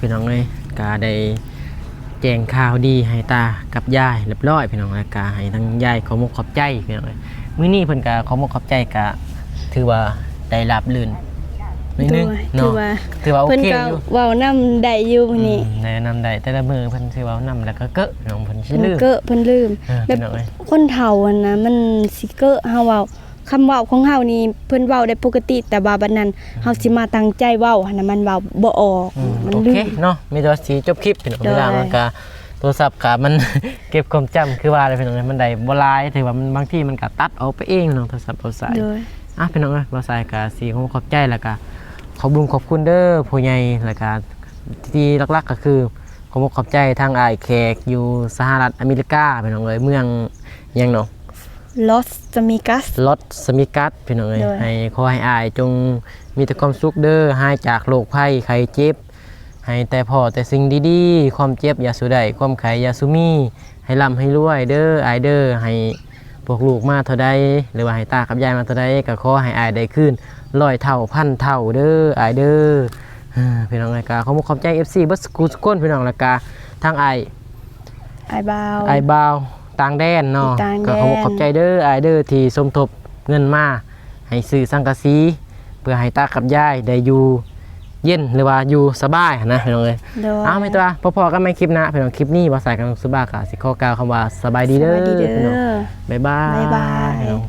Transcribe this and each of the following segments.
ພີ່ນ້ອງເອີຍ ກະໄດ້ແຈ້ງຂ່າວດີໃຫ້ຕາກັບຍາຍຮຽບຮ້ອຍພີ່ນ້ອງ ແລ້ວກະໃຫ້ທາງຍາຍຂອບມຸກຂອບໃຈພີ່ນ້ອງເອີຍ. ມື້ນີ້ເພິ່ນກະຂອບມຸກຂອບໃຈ ກະຖືວ່າໄດ້ລາບລື່ນໜ້ອຍໜຶ່ງ ໂດຍ ເນາະ ຖືວ່າ ຖືວ່າໂອເຄຢູ່ ເພິ່ນກະເວົ້ານຳໄດ້ຢູ່ມື້ນີ້ ອືມ ໄດ້ນຳໄດ້ ແຕ່ລະມື້ເພິ່ນຊິເວົ້ານຳ ແລ້ວກະເກີະ ພີ່ນ້ອງ ເພິ່ນຊິລືມ ເກີະ ເພິ່ນລືມ ເອີ ແບບ ພີ່ນ້ອງເອີຍ ຄົນເຖົ້າຫັ້ນນະ ມັນຊິເກີະ ເຮົາເວົ້າ ຄຳເວົ້າຂອງເຮົານີ້ເພິ່ນເວົ້າໄດ້ປົກກະຕິ ແຕ່ວ່າບັດນັ້ນ ອືມ ເຮົາຊິມາຕັ້ງໃຈເວົ້າຫັ້ນນະ ມັນເວົ້າບໍ່ອອກ ອືມ ມັນລືມ ໂອເຄເນາະ ມີແຕ່ວ່າຊິຈົບຄລິບພີ່ນ້ອງ ໂດຍ ເວລາມັນກະ ໂທລະສັບກະມັນເກັບຄວາມຈຳ ຄືວ່າແຫຼະພີ່ນ້ອງ ມັນໄດ້ບໍ່ຫຼາຍ ຖືວ່າມັນ ບາງທີມັນກະຕັດອອກໄປເອງເນາະ ໂທລະສັບເວົ້າສາຍ ໂດຍ ອ່ະ ພີ່ນ້ອງເອີຍ ເວົ້າສາຍກະຊິຂໍຂອບໃຈ ແລ້ວກະຂອບບຸນຂອບຄຸນເດີຜູ້ໃຫຍ່ ແລ້ວກະທີ່ຫຼັກໆກະຄື ຂອບມຸກຂອບໃຈທາງອ້າຍແຂກຢູ່ສະຫະລັດອາເມລິກາ ພີ່ນ້ອງເອີຍ ເມືອງຫຍັງເນາະ? ລອສເວກັສ ລອສເວກັສ ພີ່ນ້ອງເອີຍ ໂດຍ ໃຫ້ ຂໍໃຫ້ອ້າຍຈົ່ງມີແຕ່ຄວາມສຸກເດີ ຫາຍຈາກໂລກໄພໄຂ້ເຈັບ ໃຫ້ແຕ່ພໍ້ແຕ່ສິ່ງດີໆ ຄວາມເຈັບຢ່າສູ່ໄດ້ ຄວາມໄຂ້ຢ່າສູ່ມີ ໃຫ້ລ່ຳໃຫ້ລວຍເດີອ້າຍເດີ ໃຫ້ພວກລູກມາເທົ່າໃດ ຫຼືວ່າໃຫ້ຕາກັບຍາຍມາເທົ່າໃດ ກໍຂໍໃຫ້ອ້າຍໄດ້ຄືນຮ້ອຍເທົ່າພັນເທົ່າເດີອ້າຍເດີ. ເອີ ພີ່ນ້ອງເອີຍ ກໍຂອບມຸກຂອບໃຈເອັຟຊີເບິດສູ່ຜູ້ສູ່ຄົນ ພີ່ນ້ອງ ແລ້ວກໍທາງອ້າຍ ອ້າຍບ່າວ ອ້າຍບ່າວຕ່າງແດນເນາະ ຕ່າງແດນ ກໍຂອບມຸກຂອບໃຈເດີອ້າຍເດີ ທີ່ສົມທົບເງິນມາໃຫ້ຊື້ສັງກະສີ ເພື່ອໃຫ້ຕາກັບຍາຍໄດ້ຢູ່ເຢັນ ຫຼືວ່າຢູ່ສະບາຍຫັ້ນນະ ພີ່ນ້ອງເອີຍ. ໂດຍ ເອົາ ມີແຕ່ວ່າພໍ້ໆກັນໃໝ່ຄລິບໜ້າ ພີ່ນ້ອງ. ຄລິບນີ້ບ່າວສາຍກັບນ້ອງສຸບາກໍຊິຂໍກ່າວຄຳວ່າສະບາຍດີເດີ ສະບາຍດີເດີ ພີ່ນ້ອງ ບາຍບາຍ ບາຍບາຍ ພີ່ນ້ອງ.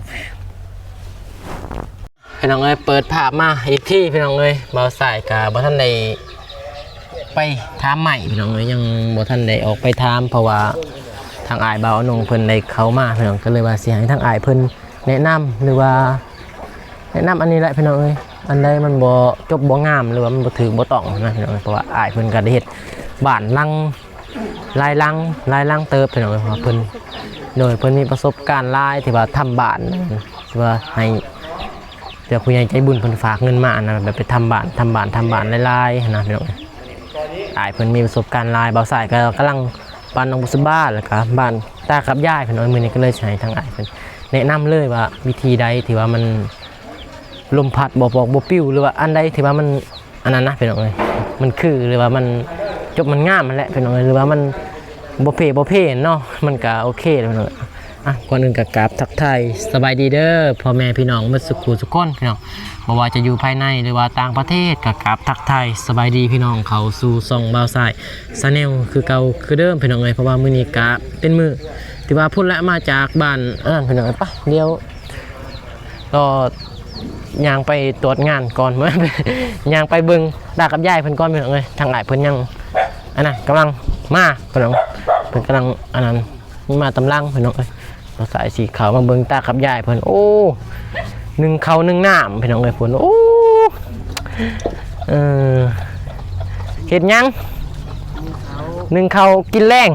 ພີ່ນ້ອງເອີຍ ເປີດພາບມາອີກທີ ພີ່ນ້ອງເອີຍ ບ່າວສາຍກະບໍ່ທັນໄດ້ໄປຖາມໃໝ່ ພີ່ນ້ອງເອີຍ ຍັງບໍ່ທັນໄດ້ອອກໄປຖາມ ເພາະວ່າທາງອ້າຍບ່າວອານົງເພິ່ນໄດ້ເຂົ້າມາ ພີ່ນ້ອງ ກໍເລີຍວ່າຊິໃຫ້ທາງອ້າຍເພິ່ນແນະນຳ ຫຼືວ່າແນະນຳອັນນີ້ແຫຼະ ພີ່ນ້ອງເອີຍ ອັນໃດມັນບໍ່ຈົບບໍ່ງາມ ຫຼືວ່າມັນບໍ່ຖືກບໍ່ຕ້ອງນະ ພີ່ນ້ອງເອີຍ ເພາະວ່າອ້າຍເພິ່ນກໍໄດ້ເຮັດບ້ານຫຼັງ ຫຼາຍຫຼັງ ຫຼາຍຫຼັງເຕີບ ພີ່ນ້ອງເອີຍ ເພາະວ່າເພິ່ນ ໂດຍ ເພິ່ນມີປະສົບການຫຼາຍ ທີ່ວ່າທຳບ້ານ ທີ່ວ່າໃຫ້ ແຕ່ຜູ້ໃຫຍ່ໃຈບຸນເພິ່ນຝາກເງິນມານະ ແບບໄປທຳບ້ານ ທຳບ້ານ ທຳບ້ານຫຼາຍໆຫັ້ນນະ ພີ່ນ້ອງເອີຍ. ອ້າຍເພິ່ນມີປະສົບການຫຼາຍ ບ່າວສາຍກໍກຳລັງປານນ້ອງບຸດສະບາ ແລ້ວກໍບ້ານຕາກັບຍາຍ ພີ່ນ້ອງເອີຍ ມື້ນີ້ກໍເລີຍຊິໃຫ້ທາງອ້າຍເພິ່ນແນະນຳເລີຍວ່າ ວິທີໃດທີ່ວ່າມັນລົມພັດບໍ່ປອກບໍ່ປິວ ຫຼືວ່າອັນໃດທີ່ວ່າມັນ ອັນນັ້ນນະ ພີ່ນ້ອງເອີຍ ມັນຄື ຫຼືວ່າມັນຈົບມັນງາມຫັ້ນແຫຼະ ພີ່ນ້ອງເອີຍ ຫຼືວ່າມັນບໍ່ເພບໍ່ເພເນາະ ມັນກະໂອເຄແຫຼະ ພີ່ນ້ອງເອີຍ. ອ່ະ ກ່ອນອື່ນກະກາບທັກທາຍສະບາຍດີເດີ ພໍ່ແມ່ພີ່ນ້ອງໝົດສູ່ຜູ້ສູ່ຄົນ ພີ່ນ້ອງ ບໍ່ວ່າຈະຢູ່ພາຍໃນ ຫຼືວ່າຕ່າງປະເທດ ກະກາບທັກທາຍສະບາຍດີ ພີ່ນ້ອງ ເຂົ້າສູ່ຊ່ອງບ່າວສາຍ Channel ຄືເກົ່າຄືເດີມ ພີ່ນ້ອງເອີຍ. ເພາະວ່າມື້ນີ້ກະເປັນມື້ທີ່ວ່າພຸ້ນແຫຼະ ມາຈາກບ້ານອັນນັ້ນ ພີ່ນ້ອງເອີຍ ປະ ດຽວ ກໍຍ່າງໄປຕວດງານກ່ອນ ຍ່າງໄປເບິ່ງຕາກັບຍາຍເພິ່ນກ່ອນ ພີ່ນ້ອງເອີຍ. ທາງອ້າຍເພິ່ນຍັງ ອັນນັ້ນ ກຳລັງມາ ພີ່ນ້ອງ ເພິ່ນກຳລັງ ອັນນັ້ນ ມາຕາມຫຼັງ ພີ່ນ້ອງເອີຍ. ບ່າວສາຍຊິເຂົ້າມາເບິ່ງຕາກັບຍາຍເພິ່ນ ໂອ້ ໜຶ້ງເຂົ້າໜຶ້ງນ້ຳ ພີ່ນ້ອງເອີຍ ພຸ້ນ ໂອ້ ເອີ ເຮັດຫຍັງ? ໜຶ້ງເຂົ້າກິນແລງ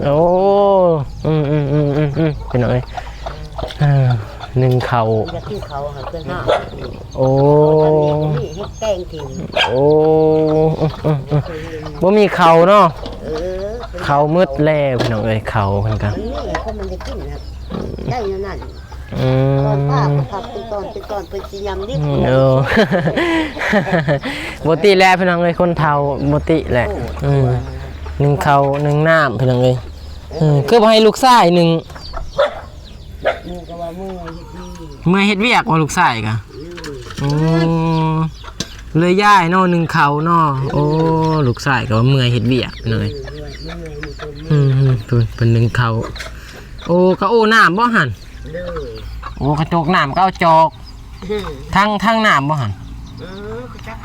ໂອ້ ອືມໆ ພີ່ນ້ອງເອີຍ ເອີ ໜຶ້ງເຂົ້າ ຢາກກິນເຂົ້າຫາເພິ່ນເນາະ ໂອ້ ເຮັດແກງກິນ ໂອ້ ອືມໆ ບໍ່ມີເຂົ້າເນາະ ເອີ ເຂົ້າໝົດແລ້ວ ພີ່ນ້ອງເອີຍ ເຂົ້າເພິ່ນກະ ມັນມີຄົນມັນໄດ້ກິນນະ ໄດ້ແນວນັ້ນ ອືມ ຕອນປ້າເພິ່ນພັກເປັນຕອນເປັນຕອນ ເພິ່ນຊິຍຳດິບ ອືມ ໂອ້ ບໍ່ຕິແຫຼະ ພີ່ນ້ອງເອີຍ ຄົນເຖົ້າບໍ່ຕິແຫຼະ ໂອ້ ອືມ ໜຶ້ງເຂົ້າໜຶ້ງນ້ຳ ພີ່ນ້ອງເອີຍ ເອີ ອືມ ຄືບໍ່ໃຫ້ລູກຊາຍໜຶ້ງ ເມື່ອຍເຮັດວຽກ ເມື່ອຍເຮັດວຽກບໍ່ ລູກຊາຍກະ ອືມ ໂອ້ ເລີຍຍ້າຍເນາະ ໜຶ້ງເຂົ້າເນາະ ໂອ້ ລູກຊາຍກໍວ່າເມື່ອຍເຮັດວຽກເລີຍ ເມື່ອຍ ເມື່ອຍ ອືມ ເພິ່ນ ເພິ່ນໜຶ້ງເຂົ້າ ໂອ້ ກະໂອ້ນ້ຳບໍ່ຫັ້ນ ໂອ້ ກະໂຈກນ້ຳ ກະເອົາຈອກ ອືມ ທັງ ທັງນ້ຳບໍ່ຫັ້ນ ເອີ ກະຈັກ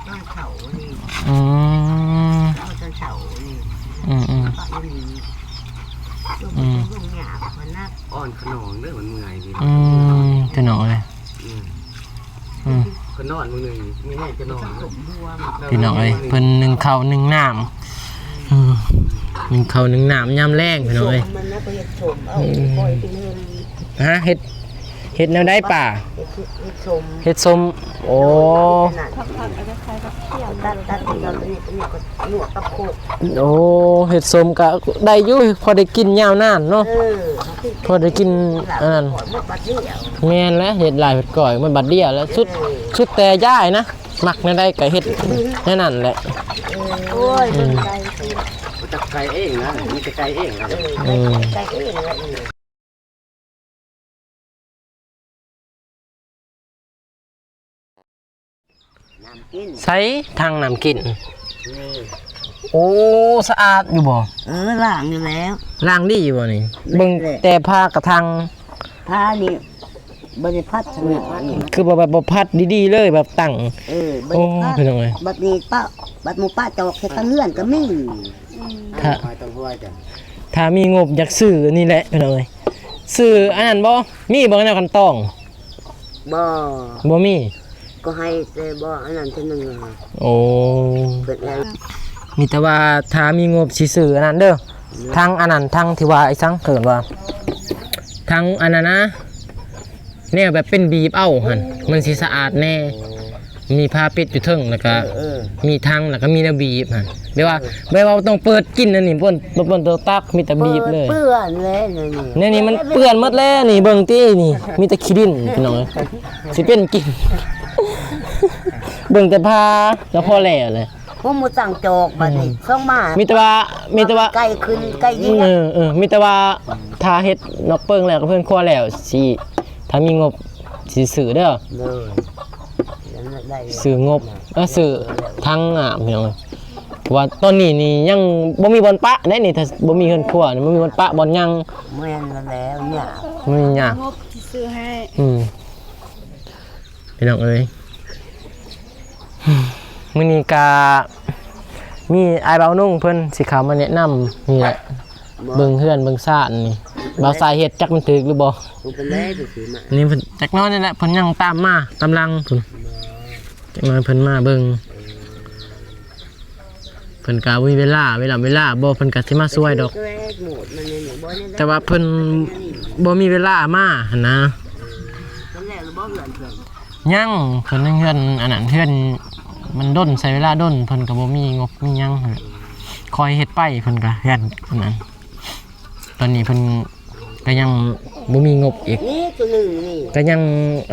ຕອນເຊົ້ານີ້ ອືມ ເອົາຕອນເຊົ້ານີ້ ອືມໆ ອືມ ອ່ອນຂະໜອງເດີ ມັນເມື່ອຍດີ ອືມ ຂະໜອງເລີຍ ອືມ ອືມ ຂະໜອງມື້ໜຶ່ງ ມີໃຫ້ຂະໜອງ ພີ່ນ້ອງເອີຍ ເພິ່ນໜຶ້ງເຂົ້າໜຶ້ງນ້ຳ ອືມ ໜຶ້ງເຂົ້າໜຶ້ງນ້ຳຍາມແລງ ພີ່ນ້ອງເອີຍ ມັນນະ ກໍເຮັດສົ້ມ ເອົາ ອືມ ປ່ອຍກິນເຮືອນ ຮະ ເຮັດ ເຮັດແນວໃດປ້າ? ເຮັດ ເຮັດສົ້ມ ເຮັດສົ້ມ ໂອ້ ຕັດ ຕັດ ຕັດ ຕັດ ໂອ້ ເຮັດສົ້ມກະໄດ້ຢູ່ ພໍໄດ້ກິນຍາວນານເນາະ ເອີ ພໍໄດ້ກິນອັນນັ້ນ ແມ່ນແຫຼະ ເຮັດຫຼາຍເຮັດກ້ອຍ ມັນບາດດຽວແຫຼະ ສຸດ ເອີ ສຸດແຕ່ຢາຍນະ ມັກແນວໃດກໍເຮັດແນວນັ້ນແຫຼະ. ໂອ້ຍ ເບິ່ງໄກ່ຊິ ບໍ່ຈັກໄກ່ເອງນະ ມີແຕ່ໄກ່ເອງນະ. ເອີ ອືມ ໄກ່ເອງແຫຼະ. ນ້ຳກິນ ໃສຖັງນ້ຳກິນ. ເອີ ໂອ້ ສະອາດຢູ່ບໍ່? ເອີ ລ້າງຢູ່ແລ້ວ. ລ້າງດີຢູ່ບໍ່ນີ້? ເບິ່ງແຕ່ຝາກະຖັງ ຝານີ້ບໍ່ໄດ້ພັດຊະໜ້ອຍ. ຄືວ່າແບບບໍ່ພັດດີໆເລີຍ ແບບຕັ້ງ ເອີ ບໍ່ໄດ້ພັດ. ໂອ້ ພີ່ນ້ອງເອີຍ ບັດນີ້ປະ ບັດໝູ່ປະຈອກໃສ່ທາງເຮືອນກໍມີ. ຖ້າ ຖ້າມີງົບຢາກຊື້ອັນນີ້ແຫຼະພີ່ນ້ອງເອີຍ. ຊື້ອັນນັ້ນບໍ່? ມີບໍ່ແນວຄັນຕອງ? ບໍ່ ບໍ່ມີ. ກໍໃຫ້ແຕ່ບໍ່ອັນນັ້ນເທື່ອໜຶ່ງ. ໂອ້ ເພິ່ນແລ້ວ ມີແຕ່ວ່າຖ້າມີງົບຊິຊື້ອັນນັ້ນເດີ. ໂດຍ ທັງອັນນັ້ນ ທັງທີ່ວ່າອີ່ສັງເອີ້ນວ່າ ທັງອັນນັ້ນນະ ແນວແບບເປັນບີບເອົາຫັ້ນ ມັນຊິສະອາດແດ່. ມີຝາປິດຢູ່ເທິງ ແລ້ວກະ ເອີ ເອີ ມີຖັງ ແລ້ວກະມີແນວບີບຫັ້ນ. ແບບວ່າ ເອີ ແບບວ່າບໍ່ຕ້ອງເປີດກິນອັນນີ້ ບໍ່ ບໍ່ ບໍ່ຕ້ອງຕັກ ມີແຕ່ບີບເລີຍ. ເປື້ອນແລ້ວນີ້ ແນວນີ້ມັນເປື້ອນໝົດແລ້ວນີ້. ເບິ່ງຕິນີ້ ມີແຕ່ຂີ້ດິນພີ່ນ້ອງເອີຍ ຊິເປັນກິນ. ເບິ່ງແຕ່ຜ້າກໍພໍແລ້ວແຫຼະ. ໂອ້ ໝູ່ຕັ້ງຈອກບັດນີ້ ອືມ ສ່ອງມາ ມີແຕ່ວ່າ ມີແຕ່ວ່າໄກ່ຂຶ້ນໄກ່ຍິງ. ເອີ ເອີ ມີແຕ່ວ່າຖ້າເຮັດນອກເປິງແລ້ວກັບເຮືອນຄົວແລ້ວ ຊິ ຖ້າມີງົບຊິຊື້ເດີ. ໂດຍ ຊື້ງົບ ເອີ ຊື້ຖັງນ້ຳພີ່ນ້ອງເອີຍ. ເພາະວ່າຕອນນີ້ນີ້ຍັງບໍ່ມີບ່ອນປະເດ້ນີ້ ຖ້າບໍ່ມີເຮືອນຄົວນີ້ ບໍ່ມີບ່ອນປະບ່ອນຫຍັງ. ແມ່ນແລ້ວ ຍາກ ມັນຍາກ ງົບຊິຊື້ໃຫ້. ອືມ ພີ່ນ້ອງເອີຍ ມື້ນີ້ກະມີອ້າຍບ່າວນຸ່ງເພິ່ນຊິເຂົ້າມາແນະນຳນີ້ແຫຼະ. ເບິ່ງເຮືອນເບິ່ງຊານນີ້ ບ່າວສາຍເຮັດຈັກມັນຖືກຫຼືບໍ່. ບໍ່ເປັນໄດ ຊິຊື້ມາ ນີ້ເພິ່ນຈັກໜ້ອຍນີ້ແຫຼະ ເພິ່ນຍັງຕາມມາຕາມຫຼັງພຸ້ນ. ຈັກໜ້ອຍເພິ່ນມາເບິ່ງ ເອີ ເພິ່ນກະບໍ່ມີເວລາ ເວລາ ເວລາບໍ່ ເພິ່ນກະຊິມາຊ່ວຍດອກ. ແຕ່ວ່າເພິ່ນບໍ່ມີເວລາມາຫັ້ນນະ. ຍັງ ເພິ່ນຍັງເຮືອນອັນນັ້ນ ເຮືອນມັນດົນ ໃຊ້ເວລາດົນ ເພິ່ນກໍບໍ່ມີງົບມີຫຍັງ ຄ່ອຍເຮັດໄປ ເພິ່ນກໍເຮືອນອັນນັ້ນ. ຕອນນີ້ເພິ່ນກໍຍັງບໍ່ມີງົບອີກ ນີ້ຕົວໜຶ່ງນີ້ ກໍຍັງ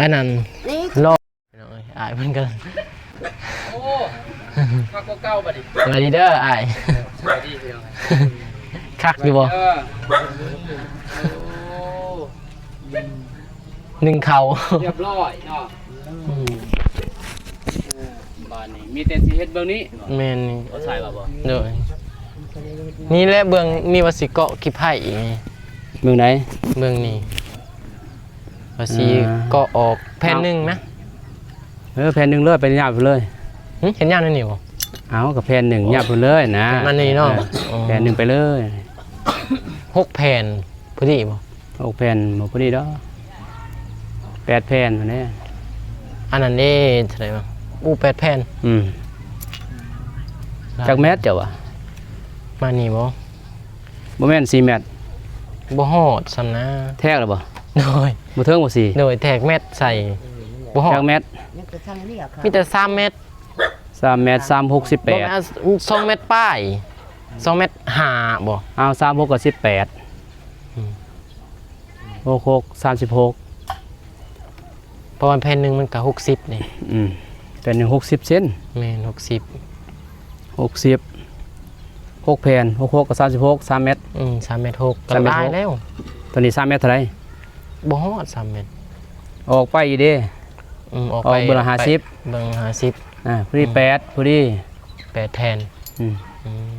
ອັນນັ້ນ ນີ້ ລໍ ພີ່ນ້ອງເອີຍ ອ້າຍເພິ່ນກໍ ໂອ້ ຄັກກວ່າເກົ່າບັດນີ້. ສະບາຍດີເດີອ້າຍ. ສະບາຍດີພີ່ນ້ອງ. ຄັກຢູ່ບໍ່? ເອີ ໂອ້ ໜຶ້ງເຂົ້າ ຮຽບຮ້ອຍເນາະ. ອືມ ເອີ ບາດນີ້ມີແຕ່ຊິເຮັດເບິ່ງນີ້. ແມ່ນນີ້ ເອົາໃສ່ລະບໍ່? ໂດຍ ນີ້ແຫຼະເບິ່ງ ນີ້ວ່າຊິເກາະຂີ້ໄຜ່ນີ້. ເບິ່ງໃດ? ເບິ່ງນີ້ ວ່າຊິ ອ່າ ເກາະອອກແຜ່ນໜຶ່ງນະ. ເອີ ແຜ່ນໜຶ່ງເລີຍ ໄປຍາວພຸ້ນເລີຍ. ຫຶ ເຫັນຍາວແນວນີ້ບໍ່? ເອົາ ກໍແຜ່ນໜຶ່ງຍາວພຸ້ນເລີຍນະ. ມານີ້ເນາະ. ເອີ ອໍ ແຜ່ນໜຶ່ງໄປເລີຍ. ຫົກແຜ່ນພໍດີບໍ່? ຫົກແຜ່ນບໍ່ພໍດີດອກ ແປດແຜ່ນພຸ້ນແຫຼະ. ອັນນັ້ນເດ້ ເທົ່າໃດວະ? ອູ້ ແປດແຜ່ນ. ອືມ ຈັກແມັດເຈົ້າວ່າ? ມານີ້ບໍ່? ບໍ່ແມ່ນສີ່ແມັດ. ບໍ່ຮອດສ່ຳນະ. ແທກແລ້ວບໍ່? ໂດຍ ບໍ່ເຖິງບໍ່ສີ່. ໂດຍ ແທກແມັດໃສ່ ບໍ່ຮອດ. ຈັກແມັດ? ມີແຕ່ສາມແມັດ. ສາມແມັດ ສາມຫົກ ສິບແປດ ບໍ່ແມ່ນ ສອງແມັດປາຍ ສອງແມັດຫ້າບໍ່? ເອົາ ສາມຫົກກໍສິບແປດ. ອືມ ຫົກຫົກ ສາມສິບຫົກ ເພາະວ່າແຜ່ນໜຶ່ງມັນກໍຫົກສິບເດ້. ອືມ ແຜ່ນໜຶ່ງຫົກສິບເຊັນ. ແມ່ນ ຫົກສິບ ຫົກສິບ ຫົກແຜ່ນ ຫົກຫົກກໍສາມສິບຫົກ ສາມແມັດ. ອືມ ສາມແມັດຫົກ ກໍຫຼາຍແລ້ວ. ຕອນນີ້ສາມແມັດເທົ່າໃດ? ບໍ່ຮອດສາມແມັດ. ອອກໄປອີກເດ້. ອືມ ອອກໄປ ອອກເບິ່ງລະຫ້າສິບ ເບິ່ງຫ້າສິບ. ອ່າ ພໍດີ ອືມ ແປດ ພໍດີ ແປດແຜ່ນ. ອືມ ອືມ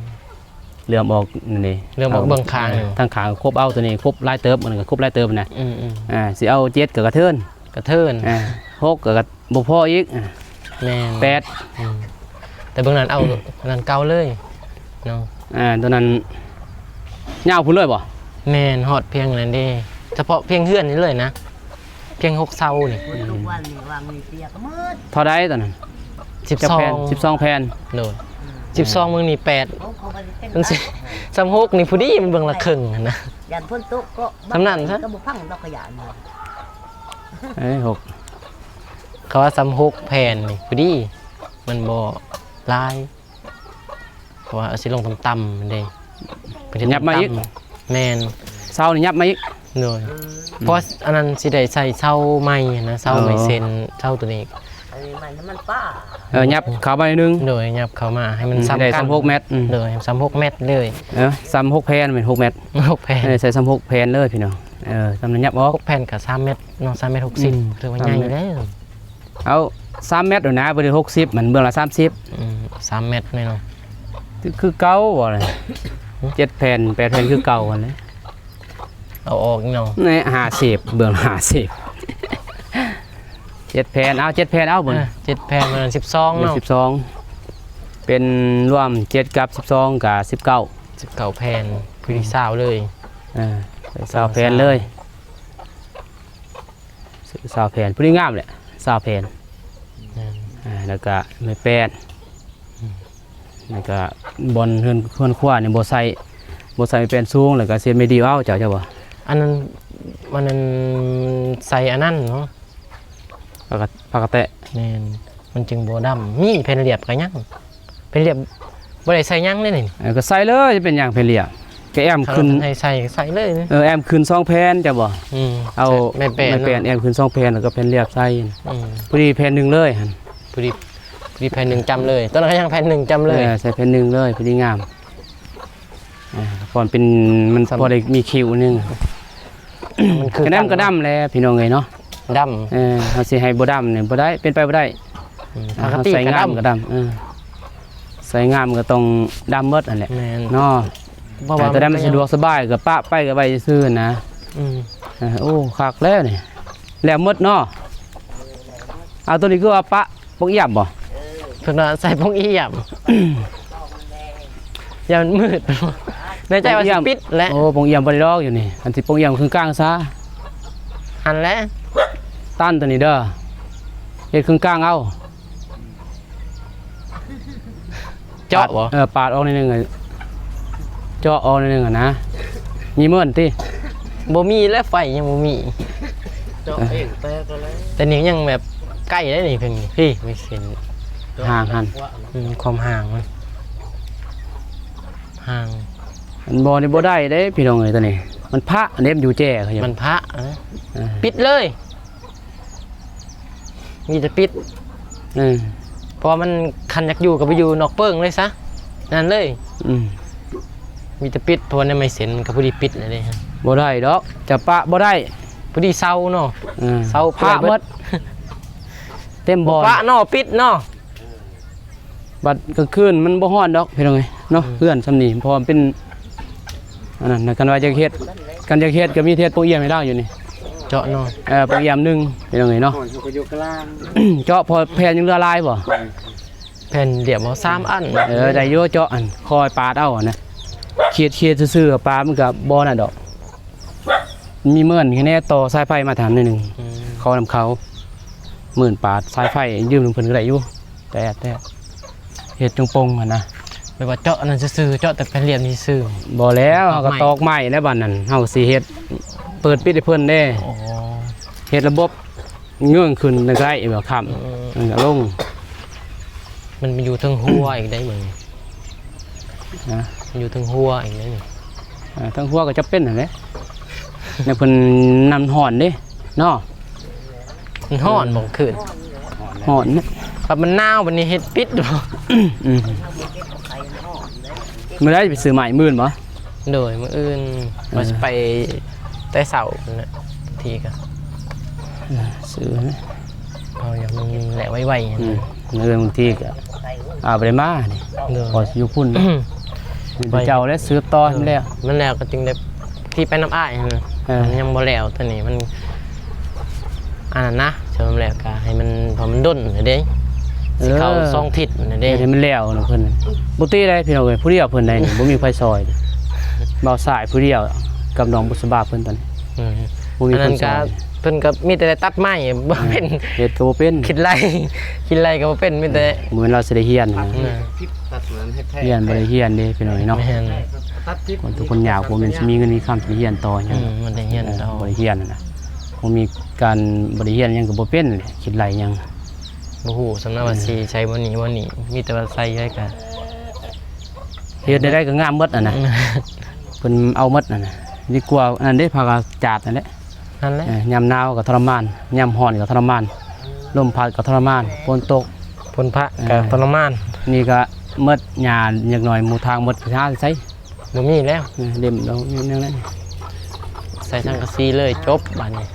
ເຫຼື້ອມອອກນີ້ ເຫຼື້ອມອອກເບິ່ງຂ້າງ. ທາງຂ້າງຄົບເອົາ ຕົວນີ້ຄົບຫຼາຍເຕີບ ມັນກໍຄົບຫຼາຍເຕີບນະ. ອືມໆ ອ່າ ຊິເອົາເຈັດກໍກະເທີນ ກະເທີນ. ອ່າ ຫົກກໍບໍ່ພໍອີກ. ອ່າ ແມ່ນ ແປດ. ອືມ ແຕ່ເບິ່ງນັ້ນເອົາ ອັນນັ້ນເກົ່າເລີຍເນາະ. ອ່າ ຕົວນັ້ນຍາວພຸ້ນເລີຍບໍ່? ແມ່ນ ຮອດພຽງນັ້ນເດ້ ສະເພາະພຽງເຮືອນນີ້ເລີຍນະ. ພຽງຫົກເສົານີ້. ອືມ ເທົ່າໃດຕອນນັ້ນ? ສິບສອງ ສິບສອງແຜ່ນ. ໂດຍ ອືມ ສິບສອງ ເບິ່ງນີ້ແປດ ມັນຊິ ສາມຫົກນີ້ພໍດີ ມັນເບິ່ງລະເຄິ່ງຫັ້ນນະ. ຢ້ານຝົນຕົກກໍ ສ່ຳນັ້ນຊະ ກໍບໍ່ພັງດອກ ຂະຫຍາດ. ເອີ ຫົກ ເຂົາວ່າສາມຫົກແຜ່ນນີ້ພໍດີ ມັນບໍ່ຫຼາຍ. ເພາະວ່າເອົາຊິລົງຕ່ຳໆເດ້ ເພິ່ນຈະ ຫຍັບມາອີກ. ແມ່ນ ເສົານີ້ຫຍັບມາອີກ. ໂດຍ ອືມ ເພາະອັນນັ້ນຊິໄດ້ໃສ່ເສົາໃໝ່ຫັ້ນນະ ເສົາໃໝ່ ອໍ ເຊັ່ນເສົາຕົວນີ້ ໃໝ່ນ້ຳມັນປາ ເອີ ຫຍັບເຂົ້າມາໜ້ອຍໜຶ່ງ ໂດຍ ຫຍັບເຂົ້າມາໃຫ້ມັນ ອືມ ສ່ຳ ໃຫ້ໄດ້ ກັນ ສ່ຳຫົກແມັດ ອືມ ໂດຍ ສ່ຳຫົກແມັດເລີຍ ເອີ ສ່ຳຫົກແຜ່ນ ແມ່ນຫົກແມັດ ຫົກແຜ່ນ ເອີ ໃສ່ສ່ຳຫົກແຜ່ນເລີຍພີ່ນ້ອງ ເອີ ສ່ຳນັ້ນຫຍັບອອກ ຫົກແຜ່ນກໍສາມແມັດເນາະ ສາມແມັດຫົກສິບ ອືມ ຖືວ່າໃຫຍ່ແລ້ວ ເອົາສາມແມັດໂດດນະ ບໍ່ໄດ້ຫົກສິບ ມັນເບື້ອງລະສາມສິບ ອືມ ສາມແມັດແນ່ນອນ ຄືເກົ່າບໍ່ລະ ເຈັດແຜ່ນ ແປດແຜ່ນຄືເກົ່າຫັ້ນແຫຼະ ເອົາອອກເນາະ ແນ່ ຫ້າສິບ ເບື້ອງລະຫ້າສິບ ເຈັດແຜ່ນ ເອົາເຈັດແຜ່ນ ເອົາເບິ່ງ ເອີ ເຈັດແຜ່ນ ເບິ່ງສິບສອງເນາະ ສິບສອງ ເປັນລວມເຈັດກັບສິບສອງກະສິບເກົ້າ ສິບເກົ້າແຜ່ນ ພໍດີຊາວເລີຍ ເອີ ຊາວແຜ່ນເລີຍ ຊາວແຜ່ນ ພໍດີງາມແຫຼະ ຊາວແຜ່ນ ແມ່ນ ອ່າ ແລ້ວກະໄມ້ແປ້ນ ອືມ ແລ້ວກະບ່ອນເຮືອນ ເຮືອນຄົວນີ້ບໍ່ໃສ່ ບໍ່ໃສ່ໄມ້ແປ້ນສູງ ແລ້ວກະເສດໄມ້ດີ້ເອົາ ເຈົ້າ ເຈົ້າບໍ່ ອັນນັ້ນ ມັນນັ້ນໃສ່ອັນນັ້ນເນາະ ຜ້າກະ ຜ້າກະແຕະ ແມ່ນ ມັນຈຶ່ງບໍ່ດຳ ມີແຜ່ນລຽບກະຍັງ ແຜ່ນລຽບບໍ່ໄດ້ໃສ່ຫຍັງເດ້ນີ້ ເອີ ກໍໃສ່ເລີຍ ເປັນຫຍັງແຜ່ນລຽບ ກໍແອ້ມຂຶ້ນ ຄັນວ່າເພິ່ນໃຫ້ໃສ່ກໍໃສ່ເລີຍ ເອີ ແອ້ມຂຶ້ນສອງແຜ່ນ ເຈົ້າບໍ່ ອືມ ເອົາໄມ້ແປ້ນ ໄມ້ແປ້ນເນາະ ແອ້ມຂຶ້ນສອງແຜ່ນ ແລ້ວກໍແຜ່ນລຽບໃສ່ ອືມ ພໍດີແຜ່ນໜຶ່ງເລີຍຫັ້ນ ພໍດີ ພໍດີແຜ່ນໜຶ່ງຈ້ຳເລີຍ ຕອນນັ້ນກໍຍັງແຜ່ນໜຶ່ງຈ້ຳເລີຍ ເອີ ໃສ່ແຜ່ນໜຶ່ງເລີຍ ພໍດີງາມ ອ່າ ພໍເປັນ ມັນ ສ່ຳ ພໍໄດ້ມີຄິວໜຶ່ງ ມັນຄື ກະດຳ ກັນ ກະດຳແຫຼະພີ່ນ້ອງເອີຍເນາະ ດຳ ເອີ ເຮົາຊິໃຫ້ບໍ່ດຳນີ້ບໍ່ໄດ້ ເປັນໄປບໍ່ໄດ້ ອືມ ອ່າ ປົກກະຕິ ເຮົາໃສ່ງາມກະດຳ ກະດຳ ເອີ ໃສ່ງາມກໍຕ້ອງດຳໝົດຫັ້ນແຫຼະ ແມ່ນ ເນາະ ເພາະວ່າ ອ່າ ໂຕໃດມັນສະດວກສະບາຍກໍປະໄປກໍໄວ້ຊື່ໆນະ ອືມ ເອີ ໂອ້ ຄັກແລ້ວນີ້ ແລ້ວໝົດເນາະ ເອົາ ໂຕນີ້ຄືວ່າປະ ປົກຢ້ຽມບໍ່ ເພິ່ນວ່າໃສ່ປົກຢ້ຽມ ຢ້ານມັນມືດ ໃນໃຈວ່າຊິປິດແຫຼະ ໂອ້ ປົກຢ້ຽມບໍ່ໄດ້ດອກຢູ່ນີ້ ອັນຊິປົກຢ້ຽມເຄິ່ງກາງຊະ ຫັ້ນແຫຼະ ຕັນໂຕນີ້ເດີ ເຮັດເຄິ່ງກາງເອົາ ເຈາະບໍ່ ເອີ ປາດອອກໜ້ອຍໜຶ່ງ ເຈາະອອກໜ້ອຍໜຶ່ງຫັ້ນນະ ມີເມີ້ນຕິ ບໍ່ມີແຫຼະ ໄຟຍັງບໍ່ມີ ເຈາະເອງແຕກແລ້ວ ແຕ່ນີ້ຍັງແບບໃກ້ໄດ໋ນີ້ ເພິ່ນ ພີ້ ມີເສັ້ນ ຫ່າງຫັ້ນ ອືມ ຄວາມຫ່າງມັນ ຫ່າງ ມັນບໍ່ ນີ້ບໍ່ໄດ້ເດ້ພີ່ນ້ອງເອີຍ ໂຕນີ້ ມັນພະເດ້ ມັນຢູ່ແຈເຂົາຢູ່ ມັນພະນະ ເອີ ປິດເລີຍ ມີແຕ່ປິດ ເອີ ເພາະວ່າມັນ ຄັນຢາກຢູ່ກໍໄປຢູ່ນອກເປິງເລີຍຊະ ນັ້ນເລີຍ ອືມ ມີແຕ່ປິດ ເພາະວ່າໃນໄມ້ເສັ້ນມັນກໍພໍດີປິດແລ້ວເດ້ ບໍ່ໄດ້ດອກ ຈະປະບໍ່ໄດ້ ພໍດີເສົາເນາະ ເອີ ເສົາພະໝົດ ເຕັມບ່ອນ ປະເນາະ ປິດເນາະ ບັດກາງຄືນມັນບໍ່ຮ້ອນດອກພີ່ນ້ອງເອີຍເນາະ ອືມ ເຮືອນຊ່ຳນີ້ ເພາະວ່າມັນເປັນ ອັນນັ້ນນະ ຄັນວ່າຢາກເຮັດ ຄັນຢາກເຮັດກໍມີເຮັດໂປງຢ້ຽມໃຫ້ລາວຢູ່ນີ້ ເຈາະເນາະ ເອີ ໂປງຢ້ຽມໜຶ່ງພີ່ນ້ອງເອີຍເນາະ ມັນກໍຢູ່ກາງ ເຈາະພໍແຜ່ນຍັງເຫຼືອຫຼາຍບໍ່ ແຜ່ນລຽບເອົາສາມອັນ ເອີ ໄດ້ຢູ່ ເຈາະອັນ ຄ່ອຍປາດເອົາຫັ້ນນະ ຂຽດໆຊື່ໆ ປາດມັນກໍບໍ່ນັ້ນດອກ ມີເມີ້ນແນ່ ຕໍ່ສາຍໄຟມາທາງໜ້ອຍໜຶ່ງ ອືມ ເຂົ້ານຳເຂົາ ເມີ້ນປາດສາຍໄຟ ຢືມນຳເພິ່ນກໍໄດ້ຢູ່ ແຕ່ ແຕ່ເຮັດຈົງປົງຫັ້ນນະ ແບບວ່າເຈາະອັນນັ້ນຊື່ໆ ເຈາະແຕ່ແຜ່ນລຽບນີ້ຊື່ ບໍ່ແລ້ວ ເຮົາກໍຕອກໄມ້ແລ້ວ ບາດນັ້ນເຮົາກໍຊິເຮັດ ເປີດປິດໃຫ້ເພິ່ນເດ້ ອໍ ເຮັດລະບົບເງື້ອງຂຶ້ນໄດ້ ແບບຄ້ຳ ອືມ ມັນກໍລົງ ມັນຢູ່ເທິງຮົ້ວອີກໄດ໋ເບິ່ງ ຮະ ມັນຢູ່ເທິງຮົ້ວອີກໄດ໋ນີ້ ອ່າ ເທິງຮົ້ວກໍຈຳເປັນຫັ້ນແຫຼະ ແນວເພິ່ນ ນ້ຳຮ້ອນເດ້ເນາະ ມັນຮ້ອນບໍ່ຄືນ ຮ້ອນນະ ຄັນມັນໜາວບັດນີ້ເຮັດປິດບໍ່ ອືມ ມື້ໃດໄປຊື້ໄມ້ ມື້ອື່ນບໍ່ ໂດຍ ມື້ອື່ນ ເອີ ວ່າຊິໄປແຕ່ເຊົ້າພຸ້ນແຫຼະ ບາງທີກໍ ເອີ ຊື້ນະ ເອົາຢ່າງມັນແຫຼະໄວໆ ອືມ ມື້ອື່ນບາງທີກໍ ອາ ບໍ່ໄດ້ມານີ້ ໂດຍ ພໍຊິຢູ່ພຸ້ນ ມີແຕ່ເຈົ້າແຫຼະສືບຕໍ່ໃຫ້ມັນແລ້ວ ມັນແລ້ວກໍຈຶ່ງໄດ້ ທີ່ໄປນຳອ້າຍຫັ້ນນະ ເອີ ມັນຍັງບໍ່ແລ້ວ ຕອນນີ້ມັນ ອັນນັ້ນນະ ສຳລັບແລ້ວກໍໃຫ້ມັນ ເພາະມັນດົນແລ້ວເດ້ ເອີ ຊິເຂົ້າສອງທິດແລ້ວເດ້ ເຮັດໃຫ້ມັນແລ້ວນະເພິ່ນ ບໍ່ຕິໄດ້ພີ່ນ້ອງເອີຍ ຜູ້ດຽວເພິ່ນໄດ້ນີ້ ບໍ່ມີໃຜຊ່ອຍ ບ່າວຊາຍຜູ້ດຽວກັບນ້ອງບຸດສະບາເພິ່ນຕອນນີ້ ອືມ ບໍ່ມີຄົນຊ່ອຍ ອັນນັ້ນກໍເພິ່ນກໍມີແຕ່ໄດ້ຕັດໄມ້ ບໍ່ເປັນ ເຮັດກໍບໍ່ເປັນ ຄິດໄລ່ ຄິດໄລ່ກໍບໍ່ເປັນ ມີແຕ່ ມື້ລາວຊິໄດ້ຮຽນນະ ຮຽນບໍ່ໄດ້ຮຽນເດ້ພີ່ນ້ອງເອີຍເນາະ ແມ່ນ ຄົນທຸກຄົນຍາກບໍ່ແມ່ນຊິມີເງິນມີຄຳຊິໄດ້ຮຽນຕໍ່ຫຍັງ ອືມ ມັນໄດ້ຮຽນຕໍ່ ເອີ ບໍ່ໄດ້ຮຽນນະ ບໍ່ມີການ ບໍ່ໄດ້ຮຽນຫຍັງກໍບໍ່ເປັນ ຄິດໄລ່ຫຍັງ ບໍ່ຮູ້ສ່ຳນະວ່າ ເອີ ຊິໃຊ້ບ່ອນນີ້ບ່ອນນີ້ ມີແຕ່ວ່າໃຊ້ໄວ້ກະ ເຮັດໄດ້ ໄດ້ກໍງາມໝົດຫັ້ນນະ ເພິ່ນເອົາໝົດຫັ້ນນະ ດີກວ່າອັນນັ້ນເດ້ ຜ້າກະຈາດຫັ້ນແຫຼະ ຫັ້ນແຫຼະ ເອີ ຍາມໜາວກໍທໍລະມານ ຍາມຮ້ອນກໍທໍລະມານ ລົມພັດກໍທໍລະມານ, ຝົນຕົກ ຝົນພະກໍ ເອີ ທໍລະມານ. ນີ້ກໍໝົດຫຍ້າຈັກໜ້ອຍ, ໝູ່ທາງໝົດ ຫາໃສ? ບໍ່ມີແລ້ວ. ເອີ ເຫຼັ້ມລົງນິດໜຶ່ງແລ້ວ. ໃສ່ສັງກະສີເລີຍ, ຈົບບາດນີ້.